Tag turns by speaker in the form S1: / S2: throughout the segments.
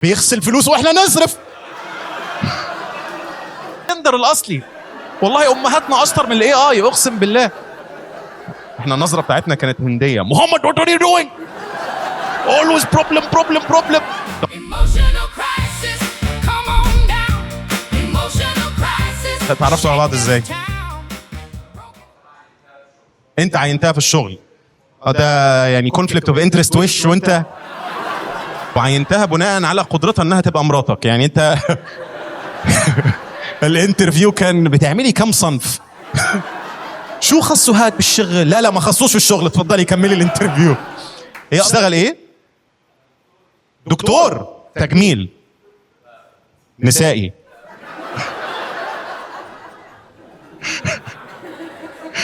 S1: بيغسل فلوس واحنا نصرف. Tinder الاصلي. والله امهاتنا اشطر من ال AI، اقسم بالله. احنا النظرة بتاعتنا كانت هنديه. محمد، what are you doing؟ always problem، problem، problem.
S2: Emotional crisis, come on down. Emotional crisis.
S1: اتعرفتوا على بعض ازاي؟ انت عينتها في الشغل؟ ده يعني conflict of interest وش. وانت وعينتها بناء على قدرتها انها تبقى مراتك؟ يعني انت ال interview كان بتعملي كم صنف؟ شو خصه هاد بالشغل؟ لا لا، ما خصوش في الشغل، اتفضلي كملي ال interview. هي اشتغل ايه؟ دكتور تجميل نسائي.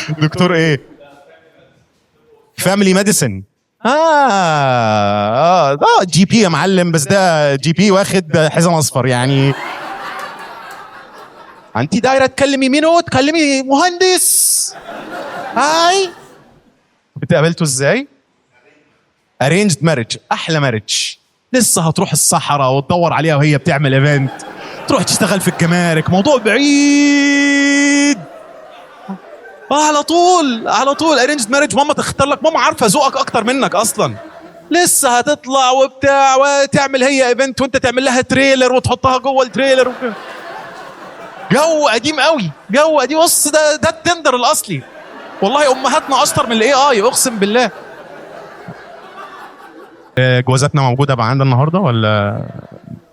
S1: دكتور ايه؟ family medicine. اه ده GP يا معلم، بس ده GP واخد حزام اصفر. يعني انت دايرة تكلمي مينو؟ تكلمي مهندس. hi، اتقابلتوا ازاي؟ arranged marriage، احلى marriage. لسه هتروح الصحراء وتدور عليها وهي بتعمل event، تروح تشتغل في الجمارك، موضوع بعيد. على طول على طول arranged marriage. ماما تختار لك، ماما عارفه ذوقك اكتر منك اصلا. لسه هتطلع وبتاع وتعمل هي event وانت تعمل لها trailer وتحطها جوه ال trailer. جو قديم قوي، جو قديم. بص، ده ال Tinder الاصلي. والله امهاتنا اشطر من ال AI، اقسم بالله. جوازاتنا موجودة بقى عندنا النهارده ولا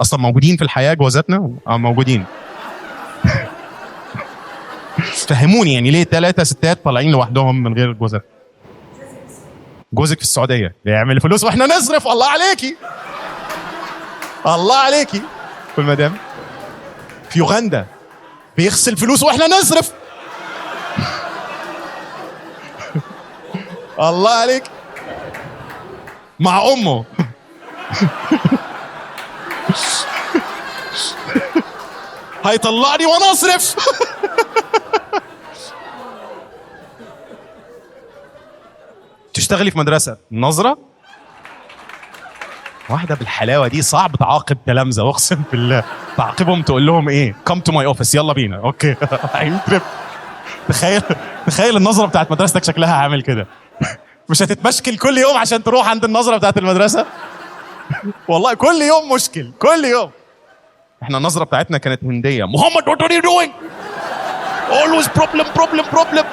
S1: اصلا موجودين في الحياة جوازاتنا؟ اه موجودين. فهموني يعني ليه ثلاثة ستات طالعين لوحدهم من غير جوازات؟ جوزك في السعودية بيعمل فلوس واحنا نصرف. الله عليكي، الله عليكي. والمدام في يوغندا بيغسل فلوس واحنا نصرف. الله عليك. مع امه. هيطلعني وانا اصرف. تشتغلي في مدرسه؟ نظره واحدة بالحلاوه دي صعب تعاقب تلامذه، اقسم بالله. تعاقبهم تقول لهم ايه؟ come to my office، يلا بينا، okay. trip. تخيل تخيل النظرة بتاعت مدرستك شكلها عامل كده. مش هتتمشكل كل يوم عشان تروح عند النظرة بتاعت المدرسة؟ والله كل يوم مشكل، كل يوم. احنا النظرة بتاعتنا كانت هنديه. محمد، what are you doing؟ always problem، problem، problem.